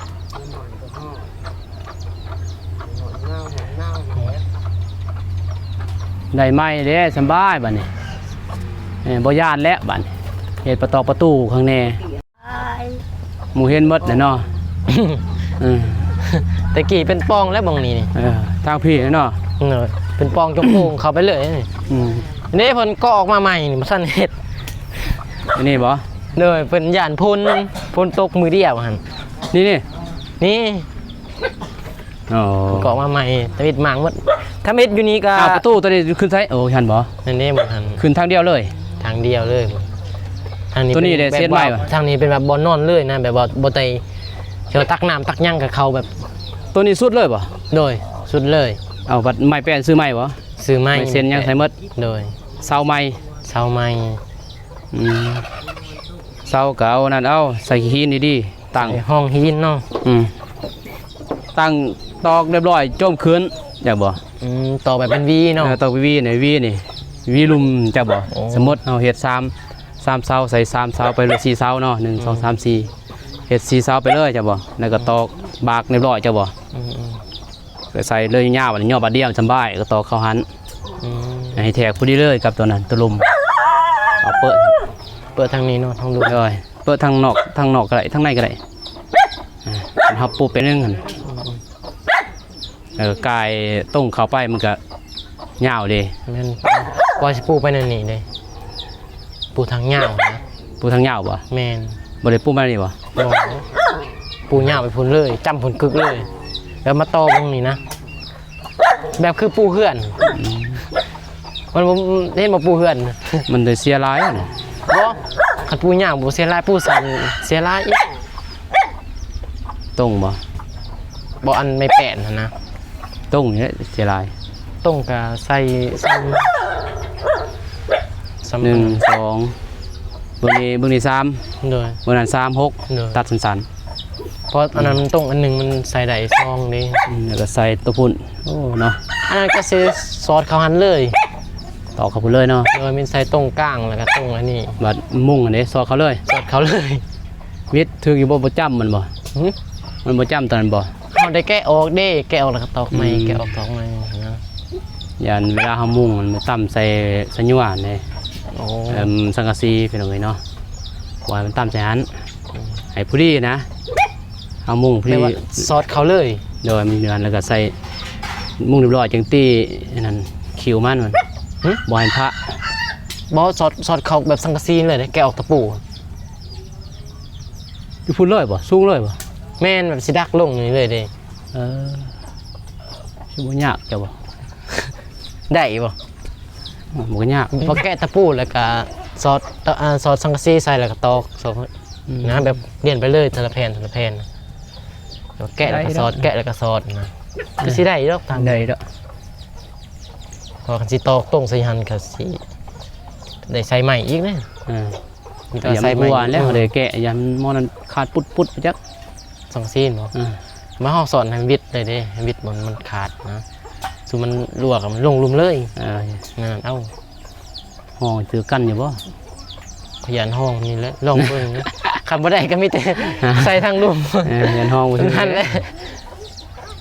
ໄດ້ໄມ້ເດ້, ສຳບາຍບາດນີ້. ເອີ ບໍ່ຢ້ານແລ້ວບາດນີ້. ເຮັດປະຕອກປະຕູຂ້າງແນ່. ໝູ່ເຫັນໝົດແຫຼະເນາະ. ເອີ ແຕ່ກີ້ເປັນປ່ອງແລ້ວບ່ອນນີ້. ເອີ ທາງພີ້ເນາະ. ເອີ ເປັນປ່ອງໂຈງໂປ່ງເຂົ້າໄປເລີຍ. ອືມ ນີ້ເພິ່ນກໍອອກມາໃໝ່ນີ້ ບໍ່ທັນເຮັດ. ອັນນີ້ບໍ່? ໂດຍ ເພິ່ນຢ້ານຝຸ່ນ ຝົນຕົກມື້ດຽວຫັ້ນ. ນີ້ ນີ້ ນີ້. ອໍ ກໍອອກມາໃໝ່ ທຳອິດມ້າງໝົດ. ທຳອິດຢູ່ນີ້ກໍ ອ້າວ ປະຕູຕົວນີ້ຂຶ້ນໃສ? ໂອ້ ຫັ້ນບໍ່? ນັ້ນເດ້ ໝົດຫັ້ນ ຂຶ້ນທາງດຽວເລີຍ. ທາງດຽວເລີຍ. ທາງນີ້ ຕົວນີ້ເດ້ ເຊັດໃໝ່ບໍ່? ທາງນີ້ເປັນແບບບ່ອນນອນເລີຍນະ, ແບບວ່າບໍ່ໄດ້ ເຂົາຕັກນ້ຳຕັກຫຍັງກໍເຂົ້າແບບ ຕົວນີ້ສຸດເລີຍບໍ່? ໂດຍ ສຸດເລີຍ. ເອົາ ບັດໄມ້ແປ້ນຊື້ໃໝ່ບໍ່? ຊື້ໃໝ່. ໄມ້ເຊັນຫຍັງໃສ່ໝົດ? ໂດຍ ເສົາໃໝ່. ເສົາໃໝ່. ອືມ ເສົາກໍເອົານັ້ນເອົາ ໃສ່ຫີນດີໆ ຕັ້ງ ໃສ່ຮ່ອງຫີນເນາະ. ອືມ ຕັ້ງຕອກຮຽບຮ້ອຍ ໂຈມຂຶ້ນ ຢາກບໍ່? ອືມ ຕອກແບບເປັນວີເນາະ. ເອີ ຕອກເປັນວີນີ້ ວີນີ້ ວີລຸ່ມ ຈັກບໍ່? ໂອ້ ສົມມຸດເຮົາເຮັດສາມ ສາມເສົາ ໃສ່ສາມເສົາໄປເລີຍ ສີ່ເສົາເນາະ ໜຶ່ງ ອືມ ສອງ ສາມ ສີ່ ເຮັດສີ່ເສົາໄປເລີຍ ຈັກບໍ່? ແລ້ວກໍຕອກບາກຮຽບຮ້ອຍ ຈັກບໍ່? ອືມ ອືມ ກໍໃສ່ເລີຍຍາວ ອັນນີ້ຍໍບາດດຽວສຳບາຍ ກໍຕອກເຂົ້າຫັ້ນ. ອືມ ໃຫ້ແທກພໍດີເລີຍກັບຕົວນັ້ນ ຕົວລຸ່ມ. ເອົາເປີດ ເປີດທາງນີ້ເນາະ ທາງລຸ່ມ. ໂດຍ ເປີດທາງນອກ ທາງນອກກໍໄດ້ ທາງໃນກໍໄດ້. ອ່າ ເຮົາປູແປບໜຶ່ງຫັ້ນ. ອືມ ເອີ ກາຍຕົງເຂົ້າໄປມັນກໍຍາວເດ້. ແມ່ນ ວ່າຊິປູໄປແນວນີ້ເດ້ ປູທາງຍາວນະ. ປູທາງຍາວບໍ່? ແມ່ນ. ບໍ່ໄດ້ປູມານີ້ບໍ່? ບໍ່ ປູຍາວໄປພຸ້ນເລີຍ ຈ້ຳພຸ້ນກຶກເລີຍ ແລ້ວມາຕໍ່ເບິ່ງນີ້ນະ. ແບບຄືປູເຮືອນ. ອືມ ມັນບໍ່ ເຫັນບໍ່ປູເຮືອນ ມັນໄດ້ເສຍຫຼາຍນະ. ບໍ່ ຄັນປູຍາວບໍ່ເສຍຫຼາຍ ປູສັ້ນເສຍຫຼາຍອີກ. ຕົງບໍ່? ບໍ່ ອັນໄມ້ແປ້ນຫັ້ນນະ. ຕົງນີ້ແຫຼະເສຍຫຼາຍ. ຕົງກະໃສ່ສ່ຳ ສ່ຳ ໜຶ່ງ ສອງ ເບິ່ງນີ້ ເບິ່ງນີ້ສາມ. ໂດຍ ເບິ່ງນັ້ນສາມ ຫົກ. ໂດຍ ຕັດສັ້ນໆ ເພາະອັນນັ້ນມັນຕົງອັນໜຶ່ງມັນໃສ່ໄດ້ສອງເດ້. ອືມ ແລ້ວກໍໃສ່ຕົວພຸ້ນ. ໂອ້ ເນາະ ອັນນັ້ນກໍຊິສອດເຂົ້າຫັ້ນເລີຍ ຕອກເຂົ້າພຸ້ນເລີຍເນາະ. ໂດຍ ມີໃສ່ຕົງກາງ ແລ້ວກໍຕົງອັນນີ້ ບັດມຸງຫັ້ນເດ້ ສອດເຂົ້າເລີຍ. ສອດເຂົ້າເລີຍ. ວິດຖືກຢູ່ບໍ່? ບໍ່ຈ້ຳມັນບໍ່? ຫື? ມັນບໍ່ຈ້ຳຕອນນັ້ນບໍ່? ເຮົາໄດ້ແກະອອກເດ້ ແກະອອກແລ້ວກໍຕອກໃໝ່. ອືມ ແກະອອກຕອກໃໝ່ນະ. ຢ້ານເວລາເຮົາມຸງມັນມາຕຳໃສ່ສະຫຍວນເດ້. ໂອ້ ເອີ ສັງກະສີພີ່ນ້ອງເອີຍເນາະ ບໍ່ໃຫ້ມັນຕຳໃສ່ຫັ້ນ. ອືມ ໃຫ້ພໍດີນະ ເຮົາມຸງພໍດີ ແບບວ່າສອດເຂົ້າເລີຍ. ໂດຍ ມັນຢູ່ຫັ້ນ ແລ້ວກໍໃສ່ມຸງຮຽບຮ້ອຍ ຈັ່ງຕີອັນນັ້ນ ຄິວມັນ ຫຶ? ບໍ່ໃຫ້ພະ. ບໍ່ ສອດ ສອດເຂົ້າແບບສັງກະສີເລີຍເດ້ ແກະອອກຕະປູ. ຢູ່ພຸ້ນເລີຍບໍ່? ສູງເລີຍບໍ່? ແມ່ນ ແບບຊິດັກລົງນີ້ເລີຍເດ້. ເອີ ຊິບໍ່ຍາກເຈົ້າບໍ່? ໄດ້ບໍ່? ມັນກໍຍາກ ພໍແກະຕະປູແລ້ວກໍສອດ ເອີ ສອດສັງກະສີໃສ່ແລ້ວກໍຕອກ ສອດ ອືມ ນະ ແບບລຽນໄປເລີຍ ແຕ່ລະແຜ່ນ ແຕ່ລະແຜ່ນ ແລ້ວແກະແລ້ວກໍສອດ ໄດ້ດອກ ແກະແລ້ວກໍສອດນະ. ເອີ ຄືຊິໄດ້ດອກ ຕາມ ໄດ້ດອກ. ເພາະຄັນຊິຕອກຕົງໃສ່ຫັ້ນກໍຊິໄດ້ໃສ່ໃໝ່ອີກເດ້. ເອີ ມີແຕ່ໃສ່ໃໝ່ ແລ້ວເຮົາໄດ້ແກະ ຢ້ານໝໍ້ນັ້ນຂາດປຸດໆ ໄປຈັກ. ສັງກະສີບໍ? ເອີ ມາເຮົາສອນໃຫ້ວິດໄດ້ເດ້ ໃຫ້ວິດມັນ ມັນຂາດນະ ຊຸມມັນຮົ່ວກໍມັນລົງລຸ່ມເລີຍ. ເອີ ນັ້ນ ເອົ້າ ຫ້ອງຖືກັນຢູ່ບໍ່? ຂ້ອຍຢ້ານຫ້ອງນີ້ແຫຼະ ລອງເບິ່ງນະ. ຄັນບໍ່ໄດ້ກໍມີແຕ່ໃສ່ທາງລຸ່ມ. ເອີ ຢ້ານຫ້ອງບໍ່ຖື ນັ້ນແຫຼະ.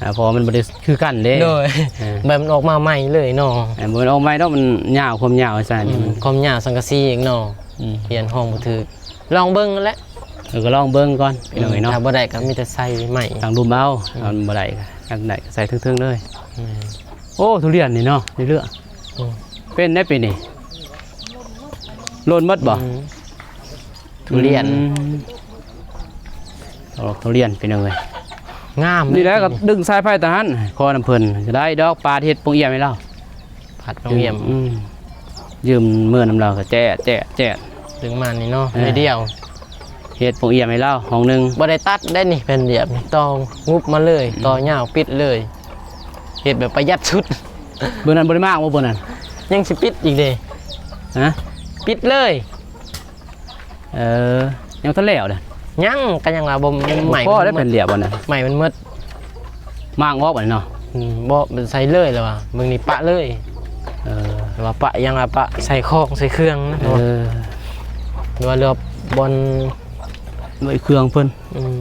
ອ່າ ເພາະວ່າມັນບໍ່ໄດ້ຄືກັນເດ້. ໂດຍ ເອີ ແບບມັນອອກມາໃໝ່ເລີຍເນາະ. ເອີ ບໍ່ແມ່ນອອກໃໝ່ດອກ ມັນຍາວ ຄວາມຍາວຊັ້ນ. ອືມ ນີ້ມັນຄວາມຍາວສັງກະສີອີກເນາະ. ອືມ ຢ້ານຫ້ອງບໍ່ຖືກ. ລອງເບິ່ງຫັ້ນແຫຼະ. ເອີ ກໍລອງເບິ່ງກ່ອນ ອືມ ພີ່ນ້ອງເອີຍເນາະ. ຖ້າບໍ່ໄດ້ກໍມີແຕ່ໃສ່ໃໝ່ ທາງລຸ່ມເອົາ. ອືມ ມັນບໍ່ໄດ້ກໍ ອັນໃດກໍໃສ່ເທິງໆເລີຍ. ແມ່ນ. ໂອ້ ທຸລຽນນີ້ເນາະ ໃນເຮືອ. ອືມ ເປັນໄດ້ປີນີ້ ຫຼົ່ນໝົດບໍ່? ອືມ ທຸລຽນ. ອືມ ຕອກທຸລຽນ ພີ່ນ້ອງເອີຍ ງາມ. ນີ້ແຫຼະ ເລີຍ ກໍດຶງສາຍໄຟຕາຫັ້ນ ຂໍນຳເພິ່ນກໍໄດ້ດອກ. ປາດເຮັດໂປ່ງອຽມໃຫ້ລາວ ພັດນ້ອງອຽມ. ອືມ ຢືມເມືອນຳລາວກໍແຈະ ແຈະ ແຈະ ດຶງມານີ້ເນາະ. ເອີ ໜ້ອຍດຽວ ເຮັດໂປ່ງອຽມໃຫ້ລາວຫ້ອງໜຶ່ງ. ບໍ່ໄດ້ຕັດໄດ້ນີ້ ແຜ່ນລຽບນີ້ ຕໍ່ງຸບມາເລີຍ. ອືມ ຕໍ່ຍາວປິດເລີຍ ເຮັດແບບປະຢັດສຸດ. ເບິ່ງນັ້ນບໍ່ໄດ້ມາງບໍ່? ເບິ່ງນັ້ນ ຍັງຊິປິດອີກເດ້. ຮະ? ປິດເລີຍ. ເອີ ຍັງບໍ່ທັນແລ້ວເດ້. ຍັງ ກໍຍັງວ່າບໍ່ ໄມ້ ພໍໄດ້ ມັນໝົດ ແຜ່ນລຽບອັນນັ້ນ ໄມ້ມັນໝົດ. ມາງອອກບັດນີ້ເນາະ. ອືມ ບໍ່ໃສ່ເລີຍລະວ່າ ເບິ່ງນີ້ປະເລີຍ. ເອີ ລະວ່າປະຫຍັງລະ ປະໃສ່ຂອງໃສ່ເຄື່ອງນະ. ເອີ ລະວ່າເຫຼືອບ່ອນໄວ້ເຄື່ອງເພິ່ນ. ອືມ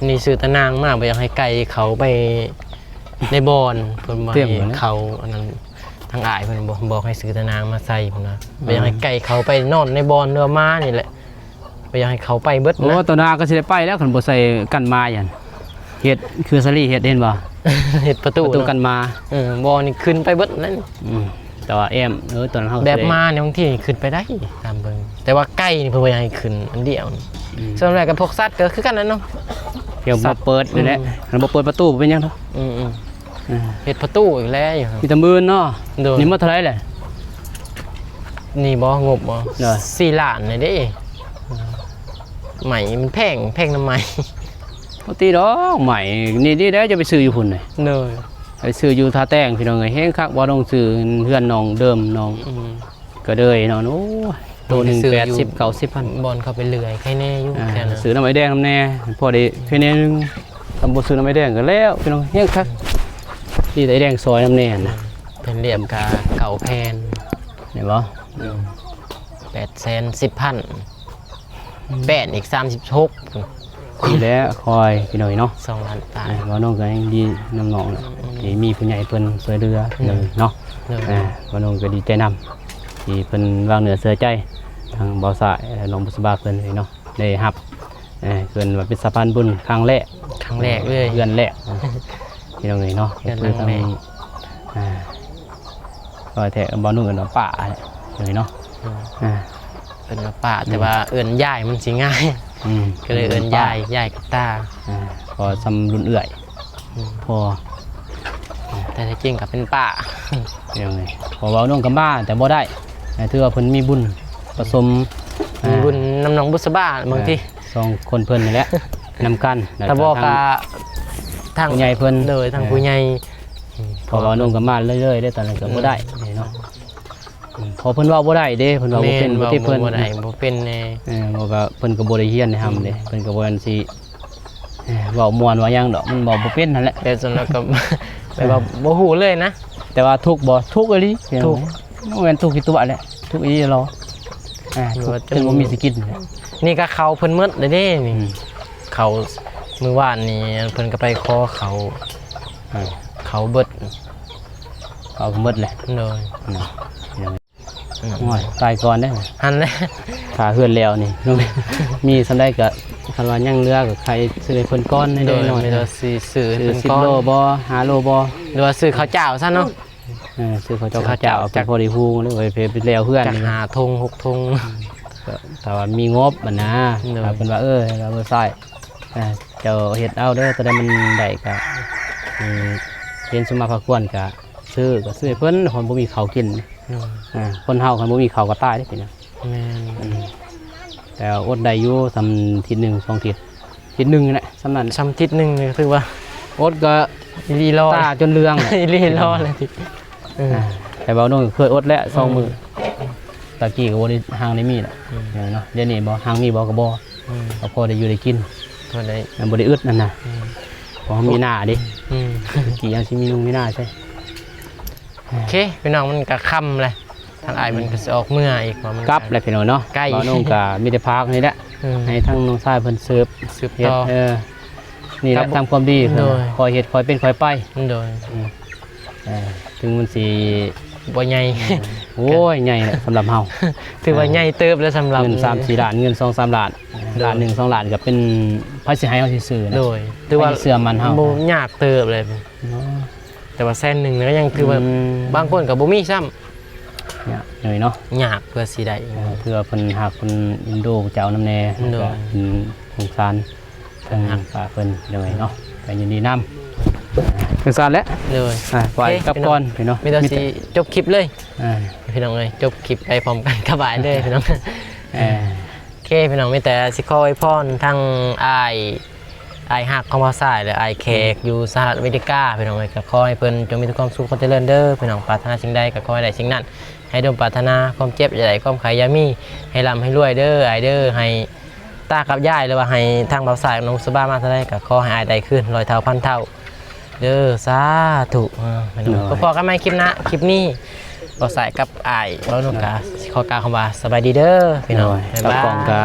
ນີ້ຊື້ຕາໜ່າງມາ ບໍ່ຢາກໃຫ້ໄກ່ເຂົ້າໄປໃນບ່ອນ ເພິ່ນບໍ່ໃຫ້ເຂົ້າ. ອັນນັ້ນ ທາງອ້າຍເພິ່ນບອກ ບອກໃຫ້ຊື້ຕາໜ່າງມາໃສ່ພຸ້ນນະ. ບໍ່ຢາກໃຫ້ໄກ່ເຂົ້າໄປນອນໃນບ່ອນ ຫຼືວ່າໝານີ້ແຫຼະ ບໍ່ຢາກໃຫ້ເຂົ້າໄປເບິດນະ. ໂອ້ ຕາໜ່າງກໍຊິໄດ້ໄປແລ້ວ ຄັນບໍ່ໃສ່ກັນໝາຫັ້ນ. ເຮັດຄືສາລີເຮັດ ເຫັນບໍ່? ເຮັດປະຕູ ປະຕູ ເນາະ ກັນໝາ. ເອີ ບໍ່ນີ້ຂຶ້ນໄປເບິດນັ້ນ. ອືມ ແຕ່ວ່າແອ້ມ ເອີ ຕອນເຮົາແບບໝານີ້ ບາງທີຂຶ້ນໄປໄດ້ຕາມເບິ່ງ ແຕ່ວ່າໄກ່ນີ້ເພິ່ນບໍ່ຢາກໃຫ້ຂຶ້ນອັນດຽວ. ອືມ ສ່ວນຫຼາຍກັບພວກສັດກໍຄືກັນນັ້ນເນາະ ດຽວມາເປີດນີ້ແຫຼະ. ອືມ ຄັນບໍ່ເປີດປະຕູບໍ່ເປັນຫຍັງດອກ. ອືມໆ ເຮັດປະຕູອີກແລ້ວ ມີແຕ່ໝື່ນເນາະ. ໂດຍ ນີ້ໝົດເທົ່າໃດແຫຼະ? ນີ້ບໍ່ ງົບບໍ່? ໂດຍ ສີ່ລ້ານນີ້ເດ້. ໄມ້ມັນແພງ ແພງນຳໄມ້. ບໍ່ຕິດອກໄມ້ນີ້ ດີແລ້ວຈະໄປຊື້ຢູ່ພຸ້ນເລີຍ. ໂດຍ ໄປຊື້ຢູ່ທ່າແຕງ ພີ່ນ້ອງເອີຍ ແຮງຄັກ. ບໍ່ຕ້ອງຊື້ເຮືອນນ້ອງເດີມ ນ້ອງ ອືມ ກໍເລີຍເນາະ. ໂອ້ຍ ໂຕໜຶ່ງແປດສິບ ເກົ້າສິບພັນ ບ່ອນເຂົາໄປເລື່ອຍ ໃຄແນ່ຢູ່. ອ່າ ແຕ່ຊື້ນຳອ້າຍແດງນຳແດ່ ພໍໄດ້ໃຄແນ່ໜຶ່ງ. ຄັນບໍ່ຊື້ນຳອ້າຍແດງກໍແລ້ວ ພີ່ນ້ອງ ແຮງຄັກ. ອືມ ມີແຕ່ອ້າຍແດງຊ່ອຍນຳແດ່ນະ. ອືມ ເພິ່ນລຽບກະເກົ້າແຜ່ນ ແມ່ນບໍ່? ອືມ ແປດແສນສິບພັນ ອືມ ແປ້ນອີກສາມສິບຫົກ. ນີ້ແຫຼະ ຄ່ອຍ ພີ່ນ້ອງເນາະ ສອງລ້ານປາຍ. ເວົ້ານ້ອງກໍຍັງດີນຳນ້ອງ ອືມ ທີ່ມີຜູ້ໃຫຍ່ເພິ່ນຊ່ວຍເຫຼືອ ໂດຍ ເນາະ. ໂດຍ ອ່າ ເວົ້ານ້ອງກໍດີໃຈນຳ ທີ່ເພິ່ນວາງເນື້ອເຊື່ອໃຈ ທາງບ່າວຊາຍ ແລະ ນ້ອງບຸດສະບາເພິ່ນເນາະ ໄດ້ຮັບ ເອີ ເພິ່ນວ່າເປັນສະພານບຸນຄັ້ງແລກ ຄັ້ງແລກເລີຍ ເຮືອນແລກ ພີ່ນ້ອງເອີຍເນາະ. ເຮືອນຫຼັງແລກ ກໍຄືທາງ ອ່າ ກໍແທ້ ບ່າວໜຸ່ມເອີ້ນວ່າປ້າເລີຍເນາະ. ອືມ ອ່າ ເອີ້ນວ່າປ້າ ອືມ ແຕ່ວ່າເອີ້ນຍາຍມັນຊິງ່າຍ. ອືມ ກໍເລີຍເອີ້ນຍາຍ ເອີ້ນປ້າ ຍາຍກັບຕາ. ອ່າ ພໍສ່ຳລຸ້ນເອື້ອຍ. ອືມ ພໍ ແຕ່ທີ່ຈິງກໍເປັນປ້າ ເອີ ເພາະວ່ານ້ອງກໍມາແຕ່ບໍ່ໄດ້ ຖືວ່າເພິ່ນມີບຸນປະສົມ ມີບຸນ ອ່າ ນຳນ້ອງບຸດສະບາ ບາງທີ ອ່າ ສອງຄົນເພິ່ນນີ້ແຫຼະ ນຳກັນ. ແລ້ວກໍ ຖ້າບໍ່ກໍທາງ ທາງຜູ້ໃຫຍ່ເພິ່ນ ໂດຍ ທາງ ເອີ ຜູ້ໃຫຍ່ ເພາະວ່ານ້ອງກໍມາເລື້ອຍໆເດ້ ຕອນນັ້ນກໍບໍ່ໄດ້ ອືມ ເນາະ. ອືມ ເພາະເພິ່ນເວົ້າບໍ່ໄດ້ເດ້ ເພິ່ນເວົ້າບໍ່ເປັນ. ແມ່ນ ບໍ່ຕິເພິ່ນ ເວົ້າບໍ່ໄດ້ ບໍ່ເປັນແນ່. ເອີ ເວົ້າກໍເພິ່ນກໍບໍ່ໄດ້ຮຽນໄດ້ຮ່ຳເດ້ ອືມ ເພິ່ນກໍບໍ່ແມ່ນຊິ ເອີ ເວົ້າມ່ວນເວົ້າຫຍັງດອກ ມັນເວົ້າບໍ່ເປັນຫັ້ນແຫຼະ. ແຕ່ສ່ວນຫຼາຍກໍ ແບບວ່າ ອ່າ ບໍ່ຮູ້ເລີຍນະ. ແຕ່ວ່າທຸກບໍ່? ທຸກອີ່ຫຼີ ທຸກ ບໍ່ແມ່ນທຸກຂີ້ຕົວະແຫຼະ ທຸກອີ່ຫຼີ. ອ່າ ທຸກຈົນບໍ່ມີຊິກິນ. ນີ້ກໍເຂົ້າເພິ່ນໝົດແລ້ວເດ້ນີ້. ອືມ ເຂົ້າມື້ວານນີ້ເພິ່ນກໍໄປຂໍເຂົ້າ. ອ່າ ເຂົ້າເບິດ ເຂົ້າເບິດແຫຼະ. ໂດຍ ອືມ ໂອ້ຍ ຕາຍກ່ອນເດ້ ຫັ້ນແຫຼະ. ຖ້າເຮືອນແລ້ວນີ້ ມີສ່ຳໃດກໍ ຄັນວ່າຍັງເຫຼືອກໍໃຫ້ຊື້ໃຫ້ເພິ່ນກ່ອນ. ໂດຍ ໜ້ອຍໆ ມີແຕ່ຊິຊື້ໃຫ້ເພິ່ນກ່ອນ ສິບໂລບໍ່ ຫ້າໂລບໍ່ ຫຼືວ່າຊື້ເຂົ້າເຈົ້າຊັ້ນເນາະ. ເອີ ຊື້ເຂົ້າເຈົ້າ ຊື້ເຂົ້າເຈົ້າ ເຈົ້າ ເອົາໄປພໍໄດ້ຫຸງເລີຍ ໄປ ໄປແລ້ວເຮືອນ ຈັກຫ້າຖົງຫົກຖົງ. ກໍຖ້າວ່າມີງົບຫັ້ນນະ. ໂດຍ ຖ້າເພິ່ນວ່າ ເອີ ລາວບໍ່ໃຊ້ ອ່າ ເຈົ້າເຮັດເອົາເດີ ຕົວໃດມັນໄດ້ກໍ ເອີ ເຫັນສົມມາພາຄວນກໍຊື້ ກໍຊື້ໃຫ້ເພິ່ນ ເພິ່ນບໍ່ມີເຂົ້າກິນ. ໂດຍ ອ່າ ຄົນເຮົາຄັນບໍ່ມີເຂົ້າກໍຕາຍເດ້ ພີ່ນ້ອງ. ແມ່ນ ອືມ ແຕ່ອົດໄດ້ຢູ່ສ່ຳທິດໜຶ່ງສອງທິດ ທິດໜຶ່ງນີ້ແຫຼະ ສ່ຳນັ້ນ ສ່ຳທິດໜຶ່ງນີ້ກໍຖືວ່າອົດກໍອີ່ຫຼີລໍ ຕາຈົນເຫຼືອງ ອີ່ຫຼີລໍເລີຍ. ເອີ ອ່າ ແຕ່ເວົ້ານ້ອງເຄີຍອົດແລ້ວສອງມື້. ອືມ ຕະກີ້ກໍບໍ່ໄດ້ ຫາງໄດ້ມີແຫຼະ. ອືມ ເອີ ເນາະ ດຽວນີ້ບໍ່ ຫາງມີບໍ່ກໍບໍ່. ອືມ ກໍພໍໄດ້ຢູ່ໄດ້ກິນ ພໍໄດ້ ມັນບໍ່ໄດ້ອຶດຫັ້ນນະ. ອືມ ເພາະເຮົາມີນາເດ້. ອືມ ຕະກີ້ຍັງຊິມີນຸ່ງມີນາໃຊ້. ໂອເຄ ພີ່ນ້ອງ ມັນກໍຄ່ຳແລ້ວ ທາງອ້າຍເພິ່ນກໍຊິອອກເມືອອີກ ເພາະມັນ ກັບແລ້ວພີ່ນ້ອງເນາະ. ໄກ ບ່າວໜຸ່ມກໍມີແຕ່ຝາກນີ້ແຫຼະ. ອືມ ໃຫ້ທາງນ້ອງຊາຍເພິ່ນສືບ ສືບຕໍ່ ເຮັດ ເອີ ນີ້ແຫຼະ ກະ ຕາມຄວາມດີ ໂດຍ ຄ່ອຍເຮັດຄ່ອຍເປັນຄ່ອຍໄປ. ໂດຍ ອືມ ເອີ ເຖິງມັນຊິບໍ່ໃຫຍ່ ໂອ້ຍ ໃຫຍ່ແຫຼະສຳລັບເຮົາ ຖືວ່າໃຫຍ່ເຕີບແລ້ວສຳລັບເງິນສາມສີ່ລ້ານ ເງິນສອງສາມລ້ານ. ໂດຍ ລ້ານໜຶ່ງສອງລ້ານກໍເປັນ ໃຜຊິໃຫ້ເຮົາຊື່ໆນະ. ໂດຍ ຖືວ່າ ໃຜຊິເຊື່ອໝັ້ນເຮົາ ບໍ່ຍາກເຕີບເລີຍເນາະ. ແຕ່ວ່າແສນໜຶ່ງນີ້ກໍຍັງຖືວ່າ ອືມ ບາງຄົນກໍບໍ່ມີຊ້ຳ. ຍາກເລີຍເນາະ ຍາກເພື່ອຊິໄດ້. ເອີ ເພື່ອເພິ່ນຮັກເພິ່ນເອັນດູເຈົ້ານຳແດ່. ໂດຍ ກໍເປັນສົງສານທາງປ້າເພິ່ນ ໂດຍເນາະ ກໍຍິນດີນຳ. ອ່າ ສົງສານແຫຼະ. ໂດຍ ອ່າ ໄປກັບກ່ອນພີ່ນ້ອງ ມີແຕ່ຊິຈົບຄລິບເລີຍ. ອ່າ ພີ່ນ້ອງເອີຍ ຈົບຄລິບໄປພ້ອມກັນກັບອ້າຍເດີພີ່ນ້ອງ. ເອີ ໂອເຄ ພີ່ນ້ອງ ມີແຕ່ຊິຂໍອວຍພອນທາງອ້າຍ ອ້າຍຮັກຂອງບ່າວຊາຍ ແລະ ອ້າຍແຂກ ອືມ ຢູ່ສະຫະລັດອາເມລິກາ ພີ່ນ້ອງເອີຍ ກໍຂໍໃຫ້ເພິ່ນຈົ່ງມີແຕ່ຄວາມສຸກຄວາມຈະເລີນເດີ ພີ່ນ້ອງ ປາດຖະໜາສິ່ງໃດກໍຂໍໃຫ້ໄດ້ສິ່ງນັ້ນ ໃຫ້ສົມປາດຖະໜາ ຄວາມເຈັບຢ່າໄດ້ ຄວາມໄຂ້ຢ່າມີ ໃຫ້ລ່ຳໃຫ້ລວຍເດີ ອ້າຍເດີ ໃຫ້ຕາກັບຍາຍ ຫຼືວ່າໃຫ້ທາງບ່າວຊາຍ ນ້ອງສະບາ ມາເທົ່າໃດກໍຂໍໃຫ້ອ້າຍໄດ້ຄືນຮ້ອຍເທົ່າພັນເທົ່າ. ເດີ ສາທຸ ເອີ ພີ່ນ້ອງ ໂດຍ ພໍ້ກັນໃໝ່ຄລິບໜ້າ ຄລິບນີ້ ບໍ່ສາຍກັບອ້າຍເວົ້ານົກກະ ໂດຍ ຂໍກ່າວຄຳວ່າສະບາຍດີເດີ ພີ່ນ້ອງ ໂດຍ ບາຍບາຍ ກັບກ້ອງກະ